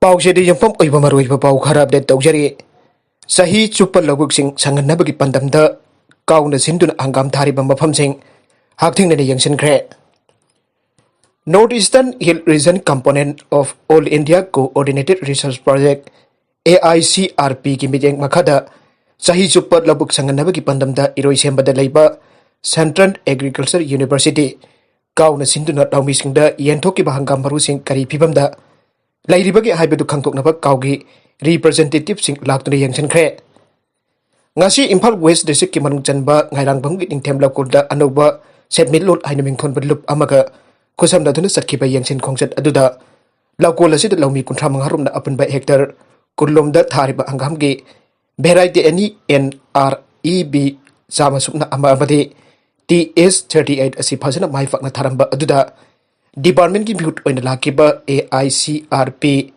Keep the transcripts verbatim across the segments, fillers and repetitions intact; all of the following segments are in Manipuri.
ꯄꯥꯎꯆꯦꯗ ꯌꯨꯝꯐꯝ ꯑꯣꯏꯕ ꯃꯔꯨꯑꯣꯏꯕ ꯄꯥꯎ ꯈꯔ ꯑꯞꯗꯦꯠ ꯇꯧꯖꯔꯤ꯫ ꯆꯍꯤ ꯆꯨꯞꯄ ꯂꯧꯕꯨꯛꯁꯤꯡ ꯁꯪꯍꯟꯅꯕꯒꯤ ꯄꯥꯟꯗꯝꯗ ꯀꯥꯎꯅ ꯁꯤꯟꯗꯨꯅ ꯍꯪꯒꯥꯝ ꯊꯥꯔꯤꯕ ꯃꯐꯝꯁꯤꯡ ꯍꯛꯊꯦꯡꯅꯅ ꯌꯦꯡꯁꯤꯟꯈ꯭ꯔꯦ꯫ North Eastern Hill Region Component of All India Coordinated Research Project, A I C R P ꯒꯤ ꯃꯤꯠꯌꯦꯡ ꯃꯈꯥꯗ ꯆꯍꯤ ꯆꯨꯞꯄ ꯂꯧꯕꯨꯛ ꯁꯪꯍꯟꯅꯕꯒꯤ ꯄꯥꯟꯗꯝꯗ ꯏꯔꯣꯏꯁꯦꯝꯕꯗ ꯂꯩꯕ Central Agriculture University ꯀꯥꯎꯅ ꯁꯤꯟꯗꯨꯅ ꯂꯧꯃꯤꯁꯤꯡꯗ ꯌꯦꯟꯊꯣꯛꯈꯤꯕ ꯍꯪꯒꯥꯝ ꯃꯔꯨꯁꯤꯡ ꯀꯔꯤ ꯐꯤꯕꯝꯗ ꯂꯩꯔꯤꯕꯒꯦ ꯍꯥꯏꯕꯗꯨ ꯈꯪꯗꯣꯛꯅꯕ ꯀꯥꯎꯒꯤ ꯔꯤꯄ꯭ꯔꯖꯦꯟꯇꯦꯇꯤꯚꯁꯤꯡ ꯂꯥꯛꯇꯨꯅ ꯌꯦꯡꯁꯤꯟꯈ꯭ꯔꯦ꯫ ꯉꯁꯤ ꯏꯝꯐꯥꯜ ꯋꯦꯁ ꯗꯤꯁꯇ꯭ꯔꯤꯛꯀꯤ ꯃꯅꯨꯡ ꯆꯟꯕ ꯉꯥꯏꯔꯥꯡꯕꯝꯒꯤ ꯅꯤꯡꯊꯦꯝ ꯂꯧꯀꯣꯜꯗ ꯑꯅꯧꯕ ꯁꯦꯟꯃꯤꯠꯂꯣꯟ ꯍꯥꯏꯅ ꯃꯤꯡꯊꯣꯟꯕ ꯂꯨꯞ ꯑꯃꯒ ꯈꯨꯠꯁꯝꯅꯗꯨꯅ ꯆꯠꯈꯤꯕ ꯌꯦꯡꯁꯤꯟ ꯈꯣꯡꯆꯠ ꯑꯗꯨꯗ ꯂꯧꯀꯣꯜ ꯑꯁꯤꯗ ꯂꯧꯃꯤ ꯀꯨꯟꯊ꯭ꯔꯥ ꯃꯉꯥ ꯔꯣꯝꯅ ꯑꯄꯨꯟꯕ ꯍꯦꯛꯇꯔ ꯀꯨꯟꯂꯣꯝꯗ ꯊꯥꯔꯤꯕ ꯍꯪꯒꯥꯝꯒꯤ ꯚꯦꯔꯥꯏꯇꯤ ꯑꯅꯤ, N R E B ꯆꯥꯝꯃ ꯁꯨꯞꯅ ꯑꯃ ꯑꯃꯗꯤ T S thirty eight ꯑꯁꯤ ꯐꯖꯅ ꯃꯥꯏ ꯄꯥꯛꯅ ꯊꯥꯔꯝꯕ ꯑꯗꯨꯗ ꯗꯤꯄꯥꯔꯠꯃꯦꯟꯒꯤ ꯃꯤꯍꯨꯠ ꯑꯣꯏꯅ ꯂꯥꯛꯈꯤꯕ A I C R P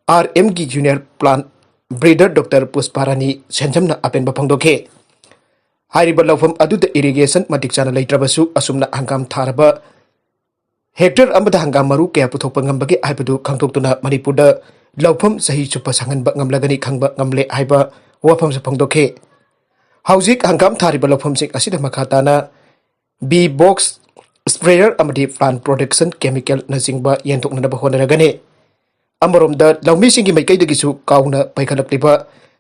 R M ꯒꯤ ꯖꯨꯅꯤꯌꯔ ꯄ꯭ꯂꯥꯟ ꯕ꯭ꯔꯤꯗꯔ ꯗꯣꯛꯇꯔ ꯄꯨꯁꯄꯥꯔꯥꯅꯤ ꯁꯦꯟꯖꯝꯅ ꯑꯄꯦꯟꯕ ꯐꯣꯡꯗꯣꯛꯈꯤ꯫ ꯍꯥꯏꯔꯤꯕ ꯂꯧꯐꯝ ꯑꯗꯨꯗ ꯏꯔꯤꯒꯦꯁꯟ ꯃꯇꯤꯛ ꯆꯥꯅ ꯂꯩꯇ꯭ꯔꯕꯁꯨ ꯑꯁꯨꯝꯅ ꯍꯪꯒꯥꯝ ꯊꯥꯔꯕ ꯍꯦꯛꯇꯔ ꯑꯃꯗ ꯍꯪꯒꯥꯝ ꯃꯔꯨ ꯀꯌꯥ ꯄꯨꯊꯣꯛꯄ ꯉꯝꯕꯒꯦ ꯍꯥꯏꯕꯗꯨ ꯈꯪꯗꯣꯛꯇꯨꯅ ꯃꯅꯤꯄꯨꯔꯗ ꯂꯧꯐꯝ ꯆꯍꯤ ꯆꯨꯞꯄ ꯁꯪꯍꯟꯕ ꯉꯝꯂꯒꯅꯤ ꯈꯪꯕ ꯉꯝꯂꯦ ꯍꯥꯏꯕ ꯋꯥꯐꯝꯁꯨ ꯐꯣꯡꯗꯣꯛꯈꯤ꯫ ꯍꯧꯖꯤꯛ ꯍꯪꯒꯥꯝ ꯊꯥꯔꯤꯕ ꯂꯧꯐꯝꯁꯤꯡ ꯑꯁꯤꯗ ꯃꯈꯥ ꯇꯥꯅ B box, sprayer ꯑꯃꯗꯤ plant protection chemicalꯅꯆꯤꯡꯕ ꯌꯦꯟꯊꯣꯛꯅꯅꯕ ꯍꯣꯠꯅꯔꯒꯅꯤ꯫ ꯑꯃꯔꯣꯝꯗ ꯂꯧꯃꯤꯁꯤꯡꯒꯤ ꯃꯥꯏꯀꯩꯗꯒꯤꯁꯨ ꯀꯥꯎꯅ ꯄꯥꯏꯈꯠꯂꯛꯂꯤꯕ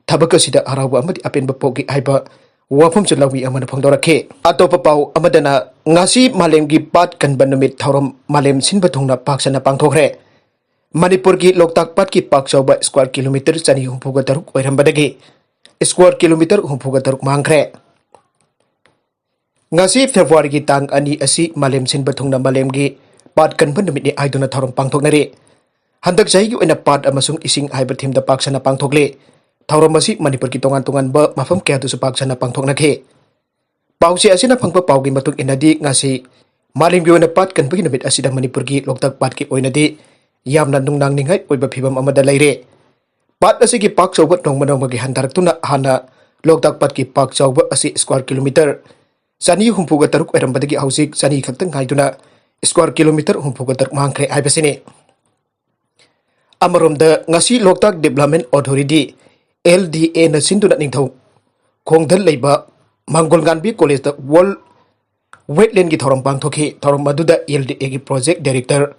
ꯊꯕꯛ ꯑꯁꯤꯗ ꯍꯔꯥꯎꯕ ꯑꯃꯗꯤ ꯑꯄꯦꯟꯕ ꯄꯣꯛꯏ ꯍꯥꯏꯕ ꯋꯥꯐꯝꯁꯨ ꯂꯧꯃꯤ ꯑꯃꯅ ꯐꯣꯡꯗꯣꯔꯛꯈꯤ꯫ ꯑꯇꯣꯞꯄ ꯄꯥꯎ ꯑꯃꯗꯅ ꯉꯁꯤ ꯃꯥꯂꯦꯝꯒꯤ ꯄꯥꯠ ꯀꯟꯕ ꯅꯨꯃꯤꯠ ꯊꯧꯔꯝ ꯃꯥꯂꯦꯝ ꯁꯤꯟꯕ ꯊꯨꯡꯅ ꯄꯥꯛ ꯁꯟꯅ ꯄꯥꯡꯊꯣꯛꯈ꯭ꯔꯦ꯫ ꯃꯅꯤꯄꯨꯔꯒꯤ ꯂꯣꯛꯇꯥꯛ ꯄꯥꯠꯀꯤ ꯄꯥꯛ ꯆꯥꯎꯕ square kilometre ꯆꯅꯤ ꯍꯨꯝꯐꯨꯒ ꯇꯔꯨꯛ ꯑꯣꯏꯔꯝꯕꯗꯒꯤ square kilometre ꯍꯨꯝꯐꯨꯒ ꯇꯔꯨꯛ ꯃꯥꯡꯈ꯭ꯔꯦ꯫ ꯉꯁꯤ ꯐꯦꯕ꯭ꯔꯨꯋꯥꯔꯤꯒꯤ ꯇꯥꯡ ꯑꯅꯤ ꯑꯁꯤ ꯃꯥꯂꯦꯝ ꯁꯤꯟꯕ ꯊꯨꯡꯅ ꯃꯥꯂꯦꯝꯒꯤ ꯄꯥꯠ ꯀꯟꯕ ꯅꯨꯃꯤꯠꯅꯤ ꯍꯥꯏꯗꯨꯅ ꯊꯧꯔꯝ ꯄꯥꯡꯊꯣꯛꯅꯔꯤ꯫ ꯍꯟꯗꯛ ꯆꯍꯤꯒꯤ ꯑꯣꯏꯅ ꯄꯥꯠ ꯑꯃꯁꯨꯡ ꯏꯁꯤꯡ ꯍꯥꯏꯕ ꯊꯤꯝꯗ ꯄꯥꯛ ꯁꯟꯅ ꯄꯥꯡꯊꯣꯛꯂꯤ꯫ ꯊꯧꯔꯝ ꯑꯁꯤ ꯃꯅꯤꯄꯨꯔꯒꯤ ꯇꯣꯉꯥꯟ ꯇꯣꯉꯥꯟꯕ ꯃꯐꯝ ꯀꯌꯥꯗꯁꯨ ꯄꯥꯛ ꯁꯟꯅ ꯄꯥꯡꯊꯣꯛꯅꯈꯤ꯫ ꯄꯥꯎꯆꯦ ꯑꯁꯤꯅ ꯐꯪꯕ ꯄꯥꯎꯒꯤ ꯃꯇꯨꯡ ꯏꯟꯅꯗꯤ ꯉꯁꯤ ꯃꯥꯂꯦꯝꯒꯤ ꯑꯣꯏꯅ ꯄꯥꯠ ꯀꯟꯕꯒꯤ ꯅꯨꯃꯤꯠ ꯑꯁꯤꯗ ꯃꯅꯤꯄꯨꯔꯒꯤ ꯂꯣꯛꯇꯥꯛ ꯄꯥꯠꯀꯤ ꯑꯣꯏꯅꯗꯤ ꯌꯥꯝꯅ ꯅꯨꯡꯅꯥꯡꯅꯤꯡꯉꯥꯏ ꯑꯣꯏꯕ ꯐꯤꯕꯝ ꯑꯃꯗ ꯂꯩꯔꯦ꯫ ꯄꯥꯠ ꯑꯁꯤꯒꯤ ꯄꯥꯛ ꯆꯥꯎꯕ ꯅꯣꯡꯃ ꯅꯣꯡꯃꯒꯤ ꯍꯟꯊꯔꯛꯇꯨꯅ ꯍꯥꯟꯅ ꯂꯣꯛꯇꯥꯛ ꯄꯥꯠꯀꯤ ꯄꯥꯛ ꯆꯥꯎꯕ ꯑꯁꯤ square kilometre ꯆꯅꯤ ꯍꯨꯝꯐꯨꯒ ꯇꯔꯨꯛ ꯑꯣꯏꯔꯝꯕꯗꯒꯤ ꯍꯧꯖꯤꯛ ꯆꯅꯤ ꯈꯛꯇꯪ ꯉꯥꯏꯗꯨꯅ square kilometre ꯍꯨꯝꯐꯨꯒ ꯇꯔꯨꯛ ꯃꯥꯡꯈ꯭ꯔꯦ ꯍꯥꯏꯕꯁꯤꯅꯤ꯫ ꯑꯃꯔꯣꯝꯗ, ꯉꯁꯤ ꯂꯣꯛꯇꯥꯛ ꯗꯤꯕ꯭ꯂꯞꯃꯦꯟ ꯑꯣꯊꯣꯔꯤꯇꯤ, LDAꯅ ꯁꯤꯟꯗꯨꯅ ꯅꯤꯡꯊꯧ ꯈꯣꯡꯗ ꯂꯩꯕ ꯃꯪꯒꯣꯜ ꯉꯥꯟꯕꯤ ꯀꯣꯂꯦꯖꯇ ꯋꯥꯔꯜ ꯋꯦꯠꯂꯦꯟꯒꯤ ꯊꯧꯔꯝ ꯄꯥꯡꯊꯣꯛꯈꯤ꯫ ꯊꯧꯔꯝ ꯑꯗꯨꯗ LDAꯒꯤ ꯄ꯭ꯔꯣꯖꯦꯛ ꯗꯥꯏꯔꯦꯛꯇꯔ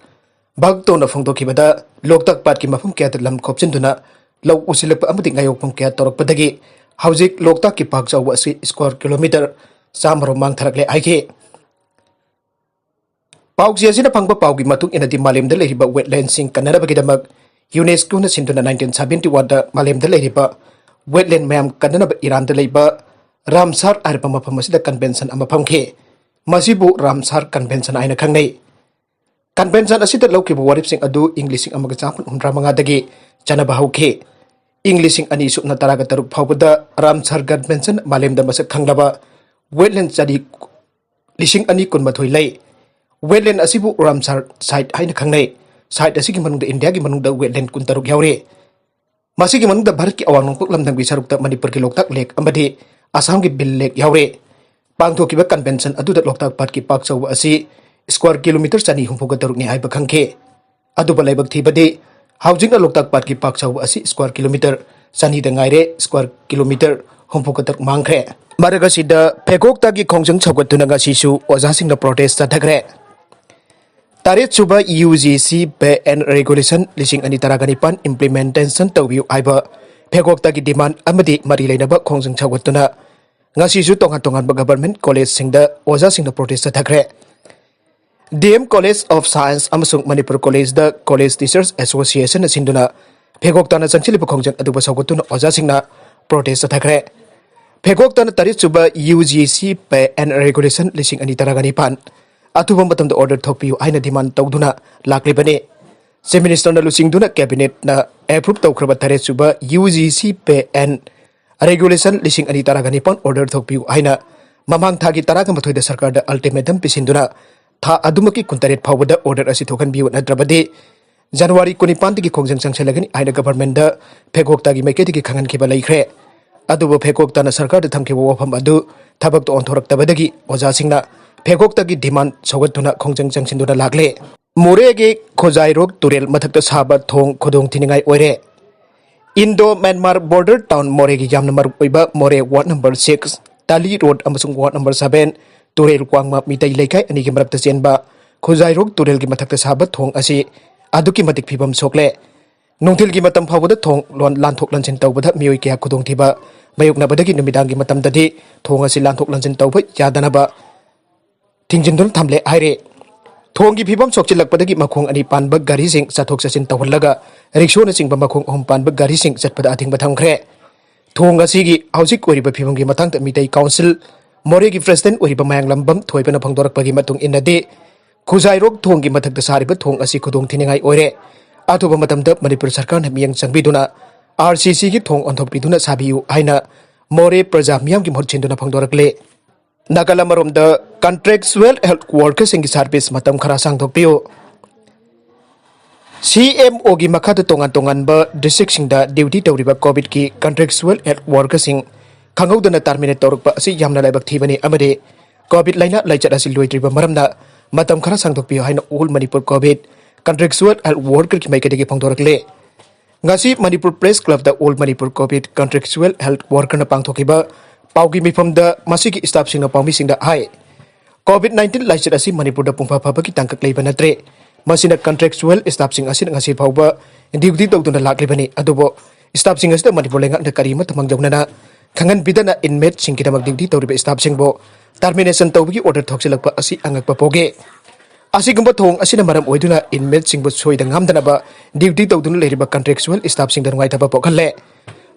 ꯚꯛꯇꯣꯅ ꯐꯣꯡꯗꯣꯛꯈꯤꯕꯗ, ꯂꯣꯛꯇꯥꯛ ꯄꯥꯠꯀꯤ ꯃꯐꯝ ꯀꯌꯥꯗ ꯂꯝ ꯈꯣꯞꯆꯤꯟꯗꯨꯅ ꯂꯧ ꯎꯁꯤꯜꯂꯛꯄ ꯑꯃꯗꯤ ꯉꯥꯌꯣꯛꯐꯝ ꯀꯌꯥ ꯇꯧꯔꯛꯄꯗꯒꯤ ꯍꯧꯖꯤꯛ ꯂꯣꯛꯇꯥꯛꯀꯤ ꯄꯥꯛ ꯆꯥꯎꯕ ꯑꯁꯤ ꯁ꯭ꯀ꯭ꯋꯥꯔ ꯀꯤꯂꯣꯃꯤꯇꯔ ꯆꯥꯝꯃ ꯔꯣꯝ ꯃꯥꯡꯊꯔꯛꯂꯦ ꯍꯥꯏꯈꯤ꯫ ꯄꯥꯎꯆꯦ ꯑꯁꯤꯅ ꯐꯪꯕ ꯄꯥꯎꯒꯤ ꯃꯇꯨꯡ ꯏꯟꯅꯗꯤ, ꯃꯥꯂꯦꯝꯗ ꯂꯩꯔꯤꯕ ꯋꯦꯠꯂꯦꯟꯁꯤꯡ ꯀꯟꯅꯅꯕꯒꯤꯗꯃꯛ UNESCOꯅ ꯁꯤꯟꯗꯨꯅ nineteen seventy oneꯗ ꯃꯥꯂꯦꯝꯗ ꯂꯩꯔꯤꯕ ꯋꯦꯠꯂꯦꯟ ꯃꯌꯥꯝ ꯀꯟꯅꯅꯕ ꯏꯔꯥꯟꯗ ꯂꯩꯕ ꯔꯥꯝꯁꯥꯔ ꯍꯥꯏꯔꯤꯕ ꯃꯐꯝ ꯑꯁꯤꯗ ꯀꯟꯚꯦꯟꯁꯟ ꯑꯃ ꯐꯝꯈꯤ꯫ ꯃꯁꯤꯕꯨ ꯔꯥꯝꯁꯥꯔ ꯀꯟꯚꯦꯟꯁꯟ ꯍꯥꯏꯅ ꯈꯪꯅꯩ꯫ ꯀꯟꯚꯦꯟꯁꯟ ꯑꯁꯤꯗ ꯂꯧꯈꯤꯕ ꯋꯥꯔꯦꯞꯁꯤꯡ ꯑꯗꯨ ꯏꯪ ꯂꯤꯁꯤꯡ ꯑꯃꯒ ꯆꯥꯃꯥꯄꯟ ꯍꯨꯝꯗ꯭ꯔꯥ ꯃꯉꯥꯗꯒꯤ ꯆꯠꯅꯕ ꯍꯧꯈꯤ꯫ ꯏꯪ ꯂꯤꯁꯤꯡ ꯑꯅꯤ ꯁꯨꯞꯅ ꯇꯔꯥꯒ ꯇꯔꯨꯛ ꯐꯥꯎꯕꯗ ꯔꯥꯝꯁꯥꯔ ꯀꯟꯚꯦꯟꯁꯟ ꯃꯥꯂꯦꯝꯗ ꯃꯁꯛ ꯈꯪꯂꯕ ꯋꯦꯠꯂꯦꯟ ꯆꯅꯤ, ꯂꯤꯁꯤꯡ ꯑꯅꯤ ꯀꯨꯟꯃꯥꯊꯣꯏ ꯂꯩ꯫ ꯋꯦꯠꯂꯦꯟ ꯑꯁꯤꯕꯨ ꯔꯥꯝꯁꯥꯔ ꯁꯥꯏꯠ ꯍꯥꯏꯅ ꯈꯪꯅꯩ꯫ ꯁꯥꯏꯠ ꯑꯁꯤꯒꯤ ꯃꯅꯨꯡꯗ ꯏꯟꯗꯤꯌꯥꯒꯤ ꯃꯅꯨꯡꯗ ꯋꯦꯠꯂꯦꯟ ꯀꯨꯟꯇꯔꯨꯛ ꯌꯥꯎꯔꯤ꯫ ꯃꯁꯤꯒꯤ ꯃꯅꯨꯡꯗ ꯚꯥꯔꯠꯀꯤ ꯑꯋꯥꯡ ꯅꯣꯡꯄꯣꯛ ꯂꯝꯗꯝꯒꯤ ꯁꯔꯨꯛꯇ ꯃꯅꯤꯄꯨꯔꯒꯤ ꯂꯣꯛꯇꯥꯛ ꯂꯦꯛ ꯑꯃꯗꯤ ꯑꯁꯥꯝꯒꯤ ꯕꯤꯜ ꯂꯦꯛ ꯌꯥꯎꯔꯤ꯫ ꯄꯥꯡꯊꯣꯛꯈꯤꯕ ꯀꯟꯚꯦꯟꯁꯟ ꯑꯗꯨꯗ ꯂꯣꯛꯇꯥꯛ ꯄꯥꯠꯀꯤ ꯄꯥꯛ ꯆꯥꯎꯕ ꯑꯁꯤ ꯁ꯭ꯀ꯭ꯋꯥꯔ ꯀꯤꯂꯣꯃꯤꯇꯔ ꯆꯅꯤ ꯍꯨꯝꯐꯨꯒ ꯇꯔꯨꯛꯅꯤ ꯍꯥꯏꯕ ꯈꯪꯈꯤ꯫ ꯑꯗꯨꯕꯨ ꯂꯥꯏꯕꯛ ꯊꯤꯕꯗꯤ, ꯍꯧꯖꯤꯛꯅ ꯂꯣꯛꯇꯥꯛ ꯄꯥꯠꯀꯤ ꯄꯥꯛ ꯆꯥꯎꯕ ꯑꯁꯤ ꯁ꯭ꯀ꯭ꯋꯥꯔ ꯀꯤꯂꯣꯃꯤꯇꯔ ꯆꯅꯤꯗ ꯉꯥꯏꯔꯦ, ꯁ꯭ꯀ꯭ꯋꯥꯔ ꯀꯤꯂꯣꯃꯤꯇꯔ ꯍꯨꯝꯐꯨꯒ ꯇꯔꯨꯛ ꯃꯥꯡꯈ꯭ꯔꯦ꯫ ꯃꯔꯛ ꯑꯁꯤꯗ, ꯐꯦꯒꯣꯛꯇꯒꯤ ꯈꯣꯡꯖꯪ ꯁꯧꯒꯠꯇꯨꯅ ꯉꯁꯤꯁꯨ ꯑꯣꯖꯥꯁꯤꯡꯅ ꯄ꯭ꯔꯣꯇꯦꯁ ꯆꯠꯊꯈ꯭ꯔꯦ꯫ ꯇꯔꯦꯠ ꯁꯨꯕ UGC Pay and Regulation ꯂꯤꯁꯤꯡ ꯑꯅꯤ ꯇꯔꯥꯒ ꯅꯤꯄꯥꯟ implementation ꯇꯧꯕꯤꯌꯨ ꯍꯥꯏꯕ ꯐꯦꯒꯣꯛꯇꯒꯤ ꯗꯤꯃꯥꯟ ꯑꯃꯗꯤ ꯃꯔꯤ ꯂꯩꯅꯕ ꯈꯣꯡꯖꯪ ꯁꯧꯒꯠꯇꯨꯅ ꯉꯁꯤꯁꯨ ꯇꯣꯉꯥꯟ ꯇꯣꯉꯥꯟꯕ ꯒꯚꯔꯟꯃꯦꯟꯠ ꯀꯣꯂꯦꯖꯁꯤꯡꯗ ꯑꯣꯖꯥꯁꯤꯡꯅ ꯄ꯭ꯔꯣꯇꯦꯁ ꯆꯠꯊꯈ꯭ꯔꯦ꯫ DM College of Science ꯑꯃꯁꯨꯡ ꯃꯅꯤꯄꯨꯔ ꯀꯣꯂꯦꯖꯗ ꯀꯣꯂꯦꯖ ꯇꯤꯆꯔꯁ ꯑꯦꯁꯣꯁꯤꯌꯦꯁꯟꯅ ꯁꯤꯟꯗꯨꯅ ꯐꯦꯒꯣꯛ ꯇꯥꯅ ꯆꯪꯁꯤꯜꯂꯤꯕ ꯈꯣꯡꯖꯪ ꯑꯗꯨꯕꯨ ꯁꯧꯒꯠꯇꯨꯅ ꯑꯣꯖꯥꯁꯤꯡꯅ ꯄ꯭ꯔꯣꯇꯦꯁ ꯆꯠꯊꯈ꯭ꯔꯦ꯫ ꯐꯦꯒꯣꯛ ꯇꯥꯅ ꯇꯔꯦꯠ ꯁꯨꯕ UGC Pay and Regulation ꯂꯤꯁꯤꯡ ꯑꯅꯤ ꯇꯔꯥꯒ ꯅꯤꯄꯥꯟ ꯑꯊꯨꯕ ꯃꯇꯝꯗ ꯑꯣꯔꯗꯔ ꯊꯣꯛꯄꯤꯌꯨ ꯍꯥꯏꯅ ꯗꯤꯃꯥꯟ ꯇꯧꯗꯨꯅ ꯂꯥꯛꯂꯤꯕꯅꯤ꯫ ꯆꯤꯐ ꯃꯤꯅꯤꯁꯇꯔꯅ ꯂꯨꯆꯤꯡꯗꯨꯅ ꯀꯦꯕꯤꯅꯦꯠꯅ ꯑꯦꯄ꯭ꯔꯨꯞ ꯇꯧꯈ꯭ꯔꯕ ꯇꯔꯦꯠ ꯁꯨꯕ UGC Pay and Regulation ꯂꯤꯁꯤꯡ ꯑꯅꯤ ꯇꯔꯥꯒ ꯅꯤꯄꯥꯟ ꯑꯣꯔꯗꯔ ꯊꯣꯛꯄꯤꯌꯨ ꯍꯥꯏꯅ ꯃꯃꯥꯡ ꯊꯥꯒꯤ ꯇꯔꯥꯒ ꯃꯥꯊꯣꯏꯗ ꯁꯔꯀꯥꯔꯗ ꯑꯜꯇꯤꯃꯦꯇꯝ ꯄꯤꯁꯤꯟꯗꯨꯅ ꯊꯥ ꯑꯗꯨꯃꯛꯀꯤ ꯀꯨꯟꯇꯔꯦꯠ ꯐꯥꯎꯕꯗ ꯑꯣꯔꯗꯔ ꯑꯁꯤ ꯊꯣꯛꯍꯟꯕꯤꯌꯨ, ꯅꯠꯇ꯭ꯔꯕꯗꯤ ꯖꯅꯋꯥꯔꯤ ꯀꯨꯟꯅꯤꯄꯥꯟꯗꯒꯤ ꯈꯣꯡꯖꯪ ꯆꯪꯁꯤꯜꯂꯒꯅꯤ ꯍꯥꯏꯅ ꯒꯚꯔꯟꯃꯦꯟꯠꯗ ꯐꯦꯒꯣꯛꯇꯒꯤ ꯃꯥꯏꯀꯩꯗꯒꯤ ꯈꯪꯍꯟꯈꯤꯕ ꯂꯩꯈ꯭ꯔꯦ꯫ ꯑꯗꯨꯕꯨ ꯐꯦꯒꯣꯛꯇꯅ ꯁꯔꯀꯥꯔꯗ ꯊꯝꯈꯤꯕ ꯋꯥꯐꯝ ꯑꯗꯨ ꯊꯕꯛꯇ ꯑꯣꯟꯊꯣꯔꯛꯇꯕꯗꯒꯤ ꯑꯣꯖꯥꯁꯤꯡꯅ ꯐꯦꯒꯣꯛꯇꯒꯤ ꯗꯤꯃꯥꯟ ꯁꯧꯒꯠꯇꯨꯅ ꯈꯣꯡꯖꯪ ꯆꯪꯁꯤꯟꯗꯨꯅ ꯂꯥꯛꯂꯦ꯫ ꯃꯣꯔꯦꯒꯤ ꯈꯨꯖꯥꯏꯔꯣꯛ ꯇꯨꯔꯦꯜ ꯃꯊꯛꯇ ꯁꯥꯕ ꯊꯣꯡ ꯈꯨꯗꯣꯡ ꯊꯤꯅꯤꯡꯉꯥꯏ ꯑꯣꯏꯔꯦ꯫ ꯏꯟꯗꯣ ꯃ꯭ꯌꯥꯟꯃꯥꯔ ꯕꯣꯔꯗꯔ ꯇꯥꯎꯟ ꯃꯣꯔꯦꯒꯤ ꯌꯥꯝꯅ ꯃꯔꯨꯑꯣꯏꯕ ꯃꯣꯔꯦ ꯋꯥꯔꯗ ꯅꯝꯕꯔ ꯁꯤꯛꯁ, ꯇꯥꯂꯤ ꯔꯣꯗ ꯑꯃꯁꯨꯡ ꯋꯥꯔꯗ ꯅꯝꯕꯔ ꯁꯚꯦꯟ ꯇꯨꯔꯦꯜ ꯋꯥꯡꯃ ꯃꯤꯇꯩ ꯂꯩꯀꯥꯏ ꯑꯅꯤꯒꯤ ꯃꯔꯛꯇ ꯆꯦꯟꯕ ꯈꯨꯖꯥꯏꯔꯣꯛ ꯇꯨꯔꯦꯜꯒꯤ ꯃꯊꯛꯇ ꯁꯥꯕ ꯊꯣꯡ ꯑꯁꯤ ꯑꯗꯨꯛꯀꯤ ꯃꯇꯤꯛ ꯐꯤꯕꯝ ꯁꯣꯛꯂꯦ꯫ ꯅꯨꯡꯊꯤꯜꯒꯤ ꯃꯇꯝ ꯐꯥꯎꯕꯗ ꯊꯣꯡ ꯂꯣꯟ ꯂꯥꯟꯊꯣꯛ ꯂꯥꯟꯁꯤꯟ ꯇꯧꯕꯗ ꯃꯤꯑꯣꯏ ꯀꯌꯥ ꯈꯨꯗꯣꯡꯊꯤꯕ ꯃꯥꯌꯣꯛꯅꯕꯗꯒꯤ ꯅꯨꯃꯤꯗꯥꯡꯒꯤ ꯃꯇꯝꯗꯗꯤ ꯊꯣꯡ ꯑꯁꯤ ꯂꯥꯟꯊꯣꯛ ꯂꯥꯟꯁꯤꯟ ꯇꯧꯕ ꯌꯥꯗꯅꯕ ꯊꯤꯡꯖꯤꯟꯗꯨꯅ ꯊꯝꯂꯦ ꯍꯥꯏꯔꯤ꯫ ꯊꯣꯡꯒꯤ ꯐꯤꯕꯝ ꯁꯣꯛꯆꯤꯜꯂꯛꯄꯗꯒꯤ ꯃꯈꯣꯡ ꯑꯅꯤ ꯄꯥꯟꯕ ꯒꯥꯔꯤꯁꯤꯡ ꯆꯠꯊꯣꯛ ꯆꯠꯁꯤꯟ ꯇꯧꯍꯜꯂꯒ ꯔꯤꯛꯁꯣꯅꯆꯤꯡꯕ ꯃꯈꯣꯡ ꯑꯍꯨꯝ ꯄꯥꯟꯕ ꯒꯥꯔꯤꯁꯤꯡ ꯆꯠꯄꯗ ꯑꯊꯤꯡꯕ ꯊꯝꯈ꯭ꯔꯦ꯫ ꯊꯣꯡ ꯑꯁꯤꯒꯤ ꯍꯧꯖꯤꯛ ꯑꯣꯏꯔꯤꯕ ꯐꯤꯕꯝꯒꯤ ꯃꯇꯥꯡꯗ ꯃꯤꯇꯩ ꯀꯥꯎꯟꯁꯤꯜ ꯃꯣꯔꯦꯒꯤ ꯄ꯭ꯔꯦꯁꯤꯗꯦꯟꯠ ꯑꯣꯏꯔꯤꯕ ꯃꯌꯥꯡꯂꯝꯕꯝ ꯊꯣꯏꯕꯅ ꯐꯣꯡꯗꯣꯔꯛꯄꯒꯤ ꯃꯇꯨꯡ ꯏꯟꯅꯗꯤ, ꯈꯨꯖꯥꯏꯔꯣꯛ ꯊꯣꯡꯒꯤ ꯃꯊꯛꯇ ꯁꯥꯔꯤꯕ ꯊꯣꯡ ꯑꯁꯤ ꯈꯨꯗꯣꯡ ꯊꯤꯅꯤꯡꯉꯥꯏ ꯑꯣꯏꯔꯦ꯫ ꯑꯊꯨꯕ ꯃꯇꯝꯗ ꯃꯅꯤꯄꯨꯔ ꯁꯔꯀꯥꯔꯅ ꯃꯤꯠꯌꯦꯡ ꯆꯪꯕꯤꯗꯨꯅ ꯑꯥꯔ ꯁꯤ ꯁꯤꯒꯤ ꯊꯣꯡ ꯑꯣꯟꯊꯣꯛꯄꯤꯗꯨꯅ ꯁꯥꯕꯤꯌꯨ ꯍꯥꯏꯅ ꯃꯣꯔꯦ ꯄ꯭ꯔꯖꯥ ꯃꯤꯌꯥꯝꯒꯤ ꯃꯍꯨꯠ ꯁꯤꯟꯗꯨꯅ ꯐꯣꯡꯗꯣꯔꯛꯂꯦ꯫ ꯅꯥꯀꯜ ꯑꯃꯔꯣꯝꯗ, ꯀꯟꯇ꯭ꯔꯦꯛꯆꯨꯋꯦꯜ ꯍꯦꯜꯊ ꯋꯥꯔꯀꯔꯁꯤꯡꯒꯤ ꯁꯥꯔꯚꯤꯁ ꯃꯇꯝ ꯈꯔ ꯁꯥꯡꯗꯣꯛꯄꯤꯌꯨ꯫ ꯁꯤ ꯑꯦꯝ ꯑꯣꯒꯤ ꯃꯈꯥꯗ ꯇꯣꯉꯥꯟ ꯇꯣꯉꯥꯟꯕ ꯗꯤꯁꯇ꯭ꯔꯤꯛꯁꯤꯡꯗ ꯗ꯭ꯌꯨꯇꯤ ꯇꯧꯔꯤꯕ ꯀꯣꯚꯤꯗꯀꯤ ꯀꯟꯇ꯭ꯔꯦꯛꯆꯨꯋꯦꯜ ꯍꯦꯜꯊ ꯋꯥꯔꯀꯔꯁꯤꯡ ꯈꯪꯍꯧꯗꯅ ꯇꯔꯃꯤꯅꯦꯠ ꯇꯧꯔꯛꯄ ꯑꯁꯤ ꯌꯥꯝꯅ ꯂꯥꯏꯕꯛ ꯊꯤꯕꯅꯤ ꯑꯃꯗꯤ ꯀꯣꯚꯤꯗ ꯂꯥꯏꯅꯥ ꯂꯥꯏꯆꯠ ꯑꯁꯤ ꯂꯣꯏꯗ꯭ꯔꯤꯕ ꯃꯔꯝꯅ ꯃꯇꯝ ꯈꯔ ꯁꯥꯡꯗꯣꯛꯄꯤꯌꯨ ꯍꯥꯏꯅ all Manipur COVID contractual health ꯋꯥꯔꯀꯔꯒꯤ ꯃꯥꯏꯀꯩꯗꯒꯤ ꯐꯣꯡꯗꯣꯔꯛꯂꯦ꯫ ꯉꯁꯤ ꯃꯅꯤꯄꯨꯔ ꯄ꯭ꯔꯦꯁ ꯀ꯭ꯂꯕꯇ all Manipur COVID contractual health ꯋꯥꯔꯀꯔꯅ ꯄꯥꯡꯊꯣꯛꯈꯤꯕ ꯄꯥꯎꯒꯤ ꯃꯤꯐꯝꯗ ꯃꯁꯤꯒꯤ ꯁ꯭ꯇꯥꯐꯁꯤꯡꯅ ꯄꯥꯎꯃꯤꯁꯤꯡꯗ ꯍꯥꯏ, ꯀꯣꯚꯤꯗ ꯅꯥꯏꯟꯇꯤꯟ ꯂꯥꯏꯆꯠ ꯑꯁꯤ ꯃꯅꯤꯄꯨꯔꯗ ꯄꯨꯡꯐ ꯐꯕꯒꯤ ꯇꯥꯡꯀꯛ ꯂꯩꯕ ꯅꯠꯇ꯭ꯔꯦ꯫ ꯃꯁꯤꯅ ꯀꯟꯇ꯭ꯔꯦꯛꯆꯨꯋꯦꯜ ꯁ꯭ꯇꯥꯐꯁꯤꯡ ꯑꯁꯤꯅ ꯉꯁꯤ ꯐꯥꯎꯕ ꯗ꯭ꯌꯨꯇꯤ ꯇꯧꯗꯨꯅ ꯂꯥꯛꯂꯤꯕꯅꯤ꯫ ꯑꯗꯨꯕꯨ ꯁ꯭ꯇꯥꯐꯁꯤꯡ ꯑꯁꯤꯗ ꯃꯅꯤꯄꯨꯔ ꯂꯩꯉꯥꯛꯅ ꯀꯔꯤ ꯑꯃꯠꯇ ꯃꯥꯡꯖꯧꯅꯅ ꯈꯪꯍꯟꯕꯤꯗꯅ ꯏꯟꯃꯦꯠꯁꯤꯡꯒꯤꯗꯃꯛ ꯗ꯭ꯌꯨꯇꯤ ꯇꯧꯔꯤꯕ ꯁ꯭ꯇꯥꯐꯁꯤꯡꯕꯨ ꯇꯔꯃꯤꯅꯦꯁꯟ ꯇꯧꯕꯒꯤ ꯑꯣꯔꯗꯔ ꯊꯣꯛꯆꯤꯜꯂꯛꯄ ꯑꯁꯤ ꯑꯉꯛꯄ ꯄꯣꯛꯏ꯫ ꯑꯁꯤꯒꯨꯝꯕ ꯊꯧꯑꯣꯡ ꯑꯁꯤꯅ ꯃꯔꯝ ꯑꯣꯏꯗꯨꯅ ꯏꯟꯃꯦꯠꯁꯤꯡꯕꯨ ꯁꯣꯏꯗ ꯉꯥꯝꯗꯅꯕ ꯗ꯭ꯌꯨꯇꯤ ꯇꯧꯗꯨꯅ ꯂꯩꯔꯤꯕ ꯀꯟꯇ꯭ꯔꯦꯛꯆꯨꯋꯦꯜ ꯁ꯭ꯇꯥꯐꯁꯤꯡꯗ ꯅꯨꯡꯉꯥꯏꯇꯕ ꯄꯣꯛꯍꯜꯂꯦ꯫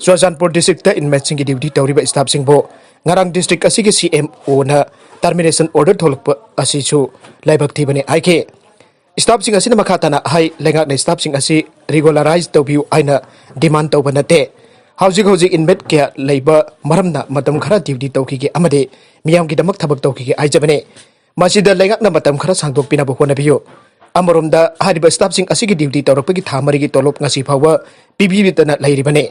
ꯆꯨꯔꯥꯆꯥꯟꯄꯨꯔ ꯗꯤꯁꯇ꯭ꯔꯤꯛꯇ ꯏꯟꯃꯦꯠꯁꯤꯡꯒꯤ ꯗ꯭ꯌꯨꯇꯤ ꯇꯧꯔꯤꯕ ꯁ꯭ꯇꯥꯐꯁꯤꯡꯕꯨ ꯉꯔꯥꯡ ꯗꯤꯁꯇ꯭ꯔꯤꯛ ꯑꯁꯤꯒꯤ ꯁꯤ ꯑꯦꯝ ꯑꯣꯅ ꯇꯔꯃꯤꯅꯦꯁꯟ ꯑꯣꯔꯗꯔ ꯊꯣꯛꯂꯛꯄ ꯑꯁꯤꯁꯨ ꯂꯥꯏꯕꯛ ꯊꯤꯕꯅꯤ ꯍꯥꯏꯈꯤ꯫ ꯁ꯭ꯇꯥꯐꯁꯤꯡ ꯑꯁꯤꯅ ꯃꯈꯥ ꯇꯥꯅ ꯍꯥꯏ, ꯂꯩꯉꯥꯛꯅ ꯁ꯭ꯇꯥꯐꯁꯤꯡ ꯑꯁꯤ ꯔꯤꯒꯨꯂꯔꯥꯏꯖ ꯇꯧꯕꯤꯌꯨ ꯍꯥꯏꯅ ꯗꯤꯃꯥꯟ ꯇꯧꯕ ꯅꯠꯇꯦ꯫ ꯍꯧꯖꯤꯛ ꯍꯧꯖꯤꯛ ꯏꯟꯃꯦꯠ ꯀꯌꯥ ꯂꯩꯕ ꯃꯔꯝꯅ ꯃꯇꯝ ꯈꯔ ꯗ꯭ꯌꯨꯇꯤ ꯇꯧꯈꯤꯒꯦ ꯑꯃꯗꯤ ꯃꯤꯌꯥꯝꯒꯤꯗꯃꯛ ꯊꯕꯛ ꯇꯧꯈꯤꯒꯦ ꯍꯥꯏꯖꯕꯅꯤ꯫ ꯃꯁꯤꯗ ꯂꯩꯉꯥꯛꯅ ꯃꯇꯝ ꯈꯔ ꯁꯥꯡꯗꯣꯛꯄꯤꯅꯕ ꯍꯣꯠꯅꯕꯤꯌꯨ꯫ ꯑꯃꯔꯣꯝꯗ, ꯍꯥꯏꯔꯤꯕ ꯁ꯭ꯇꯥꯐꯁꯤꯡ ꯑꯁꯤꯒꯤ ꯗ꯭ꯌꯨꯇꯤ ꯇꯧꯔꯛꯄꯒꯤ ꯊꯥ ꯃꯔꯤꯒꯤ ꯇꯣꯂꯣꯞ ꯉꯁꯤ ꯐꯥꯎꯕ ꯄꯤꯕꯤꯗꯅ ꯂꯩꯔꯤꯕꯅꯤ꯫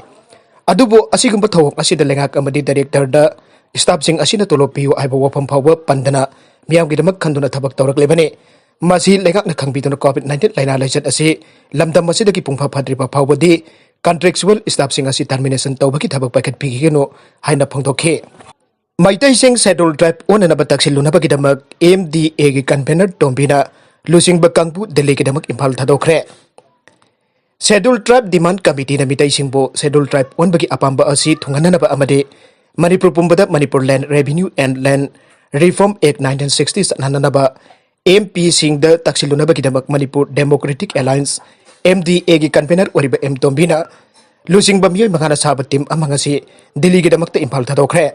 ꯑꯗꯨꯕꯨ ꯑꯁꯤꯒꯨꯝꯕ ꯊꯧꯑꯣꯡ ꯑꯁꯤꯗ ꯂꯩꯉꯥꯛ ꯑꯃꯗꯤ ꯗꯥꯏꯔꯦꯛꯇꯔꯗ ꯁ꯭ꯇꯥꯐꯁꯤꯡ ꯑꯁꯤꯅ ꯇꯣꯂꯣꯞ ꯄꯤꯌꯨ ꯍꯥꯏꯕ ꯋꯥꯐꯝ ꯐꯥꯎꯕ ꯄꯟꯗꯅ ꯃꯤꯌꯥꯝꯒꯤꯗꯃꯛ ꯈꯟꯗꯨꯅ ꯊꯕꯛ ꯇꯧꯔꯛꯂꯤꯕꯅꯤ꯫ ꯃꯁꯤ ꯂꯩꯉꯥꯛꯅ ꯈꯪꯕꯤꯗꯨꯅ COVID nineteen ꯂꯥꯏꯅꯥ ꯂꯥꯏꯆꯠ ꯑꯁꯤ ꯂꯝꯗꯝ ꯑꯁꯤꯗꯒꯤ ꯄꯨꯡꯐꯥ ꯐꯗ꯭ꯔꯤꯕ ꯐꯥꯎꯕꯗꯤ contractual staffꯁꯤꯡ ꯑꯁꯤ termination ꯇꯧꯕꯒꯤ ꯊꯕꯛ ꯄꯥꯏꯈꯠꯄꯤꯒꯅꯨ ꯍꯥꯏꯅ ꯐꯣꯡꯗꯣꯛꯈꯤ꯫ ꯃꯩꯇꯩꯁꯤꯡ Scheduled Tribe ꯑꯣꯟꯅꯅꯕ ꯇꯛꯁꯤꯜꯂꯨꯅꯕꯒꯤꯗꯃꯛ MDAꯒꯤ convener ꯇꯣꯝꯕꯤꯅ ꯂꯨꯆꯤꯡꯕ ꯀꯥꯡꯕꯨ ꯗꯤꯜꯂꯤꯒꯤꯗꯃꯛ Imphal ꯊꯥꯗꯣꯛꯈ꯭ꯔꯦ꯫ Scheduled Tribe Demand Committeeꯅ ꯃꯤꯇꯩꯁꯤꯡꯕꯨ Scheduled Tribe ꯑꯣꯟꯕꯒꯤ ꯑꯄꯥꯝꯕ ꯑꯁꯤ ꯊꯨꯡꯍꯟꯅꯅꯕ ꯑꯃꯗꯤ ꯃꯅꯤꯄꯨꯔ ꯄꯨꯝꯕꯗ Manipur Land Revenue and Land Reform Act nineteen sixty ꯆꯠꯍꯟꯅꯅꯕ MPꯁꯤꯡꯗ ꯇꯛꯁꯤꯜꯂꯨꯅꯕꯒꯤꯗꯃꯛ Manipur Democratic Alliance, MDAꯒꯤ convener ꯑꯣꯏꯔꯤꯕ ꯑꯦꯝ ꯇꯣꯝꯕꯤꯅ ꯂꯨꯆꯤꯡꯕ ꯃꯤꯑꯣꯏ ꯃꯉꯥꯅ ꯁꯥꯕ team ꯑꯃ ꯉꯁꯤ ꯗꯤꯜꯂꯤꯒꯤꯗꯃꯛꯇ ꯏꯝꯐꯥꯜ ꯊꯥꯗꯣꯛꯈ꯭ꯔꯦ꯫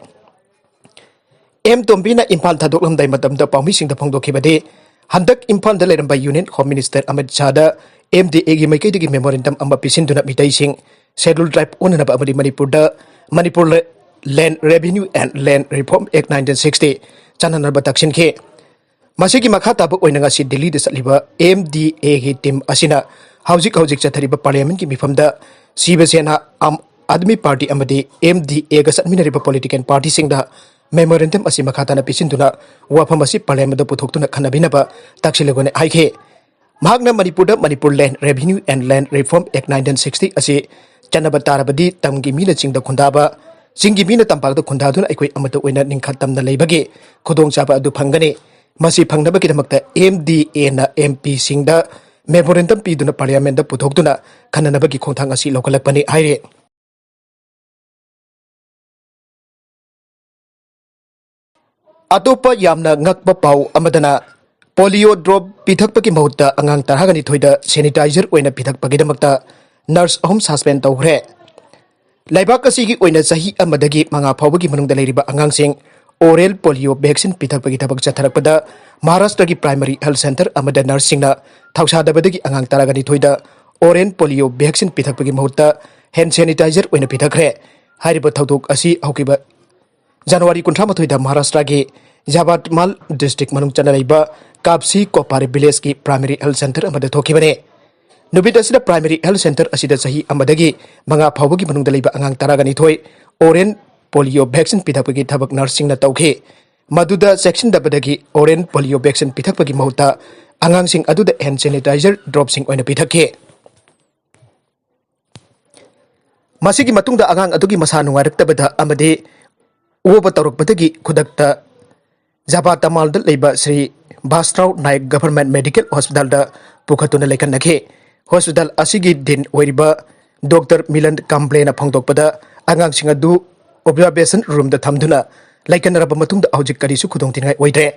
ꯑꯦꯝ ꯇꯣꯝꯕꯤꯅ ꯏꯝꯐꯥꯜ ꯊꯥꯗꯣꯛꯂꯝꯗꯥꯏ ꯃꯇꯝꯗ ꯄꯥꯎꯃꯤꯁꯤꯡꯗ ꯐꯣꯡꯗꯣꯛꯈꯤꯕꯗꯤ, ꯍꯟꯗꯛ ꯏꯝꯐꯥꯜꯗ ꯂꯩꯔꯝꯕ Union Home Minister ꯑꯃꯤꯠ ꯁꯥꯍꯗ MDAꯒꯤ ꯃꯥꯏꯀꯩꯗꯒꯤ memorandum ꯑꯃ ꯄꯤꯁꯤꯟꯗꯨꯅ ꯃꯤꯇꯩꯁꯤꯡ Scheduled Tribe ꯑꯣꯟꯅꯅꯕ ꯑꯃꯗꯤ ꯃꯅꯤꯄꯨꯔꯗ Manipur Land Revenue and Land Reform Act nineteen sixty ꯆꯠꯅꯅꯕ ꯇꯛꯁꯤꯟꯈꯤ꯫ ꯃꯁꯤꯒꯤ ꯃꯈꯥ ꯇꯥꯕ ꯑꯣꯏꯅ ꯉꯁꯤ ꯗꯤꯜꯂꯤꯗ ꯆꯠꯂꯤꯕ MDAꯒꯤ team ꯑꯁꯤꯅ ꯍꯧꯖꯤꯛ ꯍꯧꯖꯤꯛ ꯆꯠꯊꯔꯤꯕ parliamentꯀꯤ ꯃꯤꯐꯝꯗ ꯁꯤꯕ ꯁꯦꯅꯥ, ꯑꯥꯝ ꯑꯥꯗꯃꯤ party ꯑꯃꯗꯤ MDAꯒ ꯆꯠꯃꯤꯟꯅꯔꯤꯕ political partyꯁꯤꯡꯗ memorandum ꯑꯁꯤ ꯃꯈꯥ ꯇꯥꯅ ꯄꯤꯁꯤꯟꯗꯨꯅ ꯋꯥꯐꯝ ꯑꯁꯤ parliamentꯗ ꯄꯨꯊꯣꯛꯇꯨꯅ ꯈꯟꯅꯕꯤꯅꯕ ꯇꯛꯁꯤꯜꯂꯒꯅꯤ ꯍꯥꯏꯈꯤ꯫ ꯃꯍꯥꯛꯅ ꯃꯅꯤꯄꯨꯔꯗ Manipur Land Revenue and Land Reform Act nineteen sixty ꯑꯁꯤ ꯆꯠꯅꯕ ꯇꯥꯔꯕꯗꯤ ꯇꯝꯒꯤ ꯃꯤꯅ ꯆꯤꯡꯗ ꯈꯨꯟꯗꯥꯕ, ꯆꯤꯡꯒꯤ ꯃꯤꯅ ꯇꯝꯄꯥꯛꯇ ꯈꯨꯟꯗꯥꯗꯨꯅ ꯑꯩꯈꯣꯏ ꯑꯃꯠꯇ ꯑꯣꯏꯅ ꯅꯤꯡꯈꯥ ꯇꯝꯅ ꯂꯩꯕꯒꯤ ꯈꯨꯗꯣꯡꯆꯥꯕ ꯑꯗꯨ ꯐꯪꯒꯅꯤ꯫ ꯃꯁꯤ ꯐꯪꯅꯕꯒꯤꯗꯃꯛꯇ MDAꯅ MPꯁꯤꯡꯗ memorandum ꯄꯤꯗꯨꯅ parliamentꯗ ꯄꯨꯊꯣꯛꯇꯨꯅ ꯈꯟꯅꯅꯕꯒꯤ ꯈꯣꯡꯊꯥꯡ ꯑꯁꯤ ꯂꯧꯈꯠꯂꯛꯄꯅꯤ ꯍꯥꯏꯔꯤ꯫ ꯑꯇꯣꯞꯄ ꯌꯥꯝꯅ ꯉꯛꯄ ꯄꯥꯎ ꯑꯃꯗꯅ, polio drop ꯄꯤꯊꯛꯄꯒꯤ ꯃꯍꯨꯠꯇ ꯑꯉꯥꯡ ꯇꯔꯥꯒ ꯅꯤꯊꯣꯏꯗ sanitizer ꯑꯣꯏꯅ ꯄꯤꯊꯛꯄꯒꯤꯗꯃꯛꯇ nurse ꯑꯍꯨꯝ suspend ꯇꯧꯈ꯭ꯔꯦ꯫ ꯂꯩꯕꯥꯛ ꯑꯁꯤꯒꯤ ꯑꯣꯏꯅ ꯆꯍꯤ ꯑꯃꯗꯒꯤ ꯃꯉꯥ ꯐꯥꯎꯕꯒꯤ ꯃꯅꯨꯡꯗ ꯂꯩꯔꯤꯕ ꯑꯉꯥꯡꯁꯤꯡ oral polio vaccine ꯄꯤꯊꯛꯄꯒꯤ ꯊꯕꯛ ꯆꯠꯊꯔꯛꯄꯗ ꯃꯍꯥꯔꯥꯁꯇ꯭ꯔꯒꯤ primary health centre ꯑꯃꯗ nurseꯁꯤꯡꯅ ꯊꯧꯁꯥꯗꯕꯗꯒꯤ ꯑꯉꯥꯡ ꯇꯔꯥꯒ ꯅꯤꯊꯣꯏꯗ oral polio vaccine ꯄꯤꯊꯛꯄꯒꯤ ꯃꯍꯨꯠꯇ hand sanitizer ꯑꯣꯏꯅ ꯄꯤꯊꯛꯈ꯭ꯔꯦ꯫ ꯍꯥꯏꯔꯤꯕ ꯊꯧꯗꯣꯛ ꯑꯁꯤ ꯍꯧꯈꯤꯕ ꯖꯅꯋꯥꯔꯤ ꯀꯨꯟꯊ꯭ꯔꯥ ꯃꯥꯊꯣꯏꯗ ꯃꯍꯥꯔꯥꯁꯇ꯭ꯔꯒꯤ ꯌꯥꯕꯠꯃꯥꯜ district ꯃꯅꯨꯡ ꯆꯟꯅ ꯂꯩꯕ ꯀꯥꯞꯁꯤ ꯀꯣꯄꯥꯔꯦ villageꯀꯤ primary health centre ꯑꯃꯗ ꯊꯣꯛꯈꯤꯕꯅꯤ꯫ ꯅꯨꯃꯤꯠ ꯑꯁꯤꯗ primary health centre ꯑꯁꯤꯗ ꯆꯍꯤ ꯑꯃꯗꯒꯤ ꯃꯉꯥ ꯐꯥꯎꯕꯒꯤ ꯃꯅꯨꯡꯗ ꯂꯩꯕ ꯑꯉꯥꯡ ꯇꯔꯥꯒ ꯅꯤꯊꯣꯏ oral polio vaccine ꯄꯤꯊꯛꯄꯒꯤ ꯊꯕꯛ nurseꯁꯤꯡꯅ ꯇꯧꯈꯤ꯫ ꯃꯗꯨꯗ ꯆꯦꯛꯁꯤꯟꯗꯕꯗꯒꯤ oral polio vaccine ꯄꯤꯊꯛꯄꯒꯤ ꯃꯍꯨꯠꯇ ꯑꯉꯥꯡꯁꯤꯡ ꯑꯗꯨꯗ hand sanitizer dropꯁꯤꯡ ꯑꯣꯏꯅ ꯄꯤꯊꯛꯈꯤ꯫ ꯃꯁꯤꯒꯤ ꯃꯇꯨꯡꯗ ꯑꯉꯥꯡ ꯑꯗꯨꯒꯤ ꯃꯁꯥ ꯅꯨꯡꯉꯥꯏꯔꯛꯇꯕꯗ ꯑꯃꯗꯤ ꯑꯣꯕ ꯇꯧꯔꯛꯄꯗꯒꯤ ꯈꯨꯗꯛꯇ ꯖꯥꯕꯥ ꯇꯃꯥꯜꯗ ꯂꯩꯕ ꯁ꯭ꯔꯤ ꯚꯥꯁ꯭ꯔꯥꯎ ꯅꯥꯌꯛ ꯒꯚꯔꯟꯃꯦꯟꯠ ꯃꯦꯗꯤꯀꯦꯜ ꯍꯣꯁꯄꯤꯇꯥꯜꯗ ꯄꯨꯈꯠꯇꯨꯅ ꯂꯩꯈꯠꯅꯈꯤ꯫ ꯍꯣꯁꯄꯤꯇꯥꯜ ꯑꯁꯤꯒꯤ ꯗꯤꯟ ꯑꯣꯏꯔꯤꯕ ꯗꯣꯛꯇꯔ ꯃꯤꯂꯟ ꯀꯥꯝꯕ꯭ꯂꯦꯅ ꯐꯣꯡꯗꯣꯛꯄꯗ, ꯑꯉꯥꯡꯁꯤꯡ ꯑꯗꯨ ꯑꯣꯕꯖꯥꯔꯕꯦꯁꯟ ꯔꯨꯝꯗ ꯊꯝꯗꯨꯅ ꯂꯩꯈꯠꯅꯔꯕ ꯃꯇꯨꯡꯗ ꯍꯧꯖꯤꯛ ꯀꯔꯤꯁꯨ ꯈꯨꯗꯣꯡꯊꯤꯅꯤꯡꯉꯥꯏ ꯑꯣꯏꯗ꯭ꯔꯦ꯫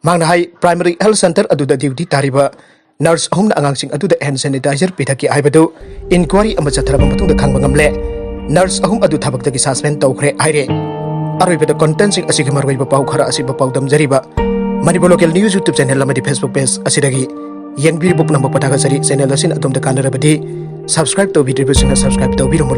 ꯃꯍꯥꯛꯅ ꯍꯥꯏ, ꯄ꯭ꯔꯥꯏꯃꯔꯤ ꯍꯦꯜꯊ ꯁꯦꯟꯇꯔ ꯑꯗꯨꯗ ꯗ꯭ꯌꯨꯇꯤ ꯇꯥꯔꯤꯕ ꯅꯔꯁ ꯑꯍꯨꯝꯅ ꯑꯉꯥꯡꯁꯤꯡ ꯑꯗꯨꯗ hand sanitizer ꯄꯤꯊꯛꯈꯤ ꯍꯥꯏꯕꯗꯨ ꯏꯟꯀ꯭ꯋꯥꯔꯤ ꯑꯃ ꯆꯠꯊꯔꯕ ꯃꯇꯨꯡꯗ ꯈꯪꯕ ꯉꯝꯂꯦ꯫ ꯅꯔꯁ ꯑꯍꯨꯝ ꯑꯗꯨ ꯊꯕꯛꯇꯒꯤ ꯁꯁꯄꯦꯟ ꯇꯧꯈ꯭ꯔꯦ ꯍꯥꯏꯔꯦ꯫ ꯑꯔꯣꯏꯕꯗ ꯀꯣꯟꯇꯦꯟꯁꯤꯡ ꯑꯁꯤꯒꯤ ꯃꯔꯨꯑꯣꯏꯕ ꯄꯥꯎ ꯈꯔ ꯑꯁꯤꯕꯨ ꯄꯥꯎꯗꯝꯖꯔꯤꯕ Manipur local news YouTube channel ꯑꯃꯗꯤ ꯐꯦꯁꯕꯨꯛ ꯄꯦꯖ ꯑꯁꯤꯗꯒꯤ ꯌꯦꯡꯕꯤꯔꯤꯕ ꯄꯨꯝꯅꯃꯛꯄꯨ ꯊꯥꯒꯠꯆꯔꯤ꯫ ꯆꯦꯅꯦꯜ ꯑꯁꯤꯅ ꯑꯗꯣꯝꯗ ꯀꯥꯟꯅꯔꯕꯗꯤ subscribe ꯇꯧꯕꯤꯗ꯭ꯔꯤꯕꯁꯤꯡꯅ subscribe ꯇꯧꯕꯤꯔꯝꯃꯨ꯫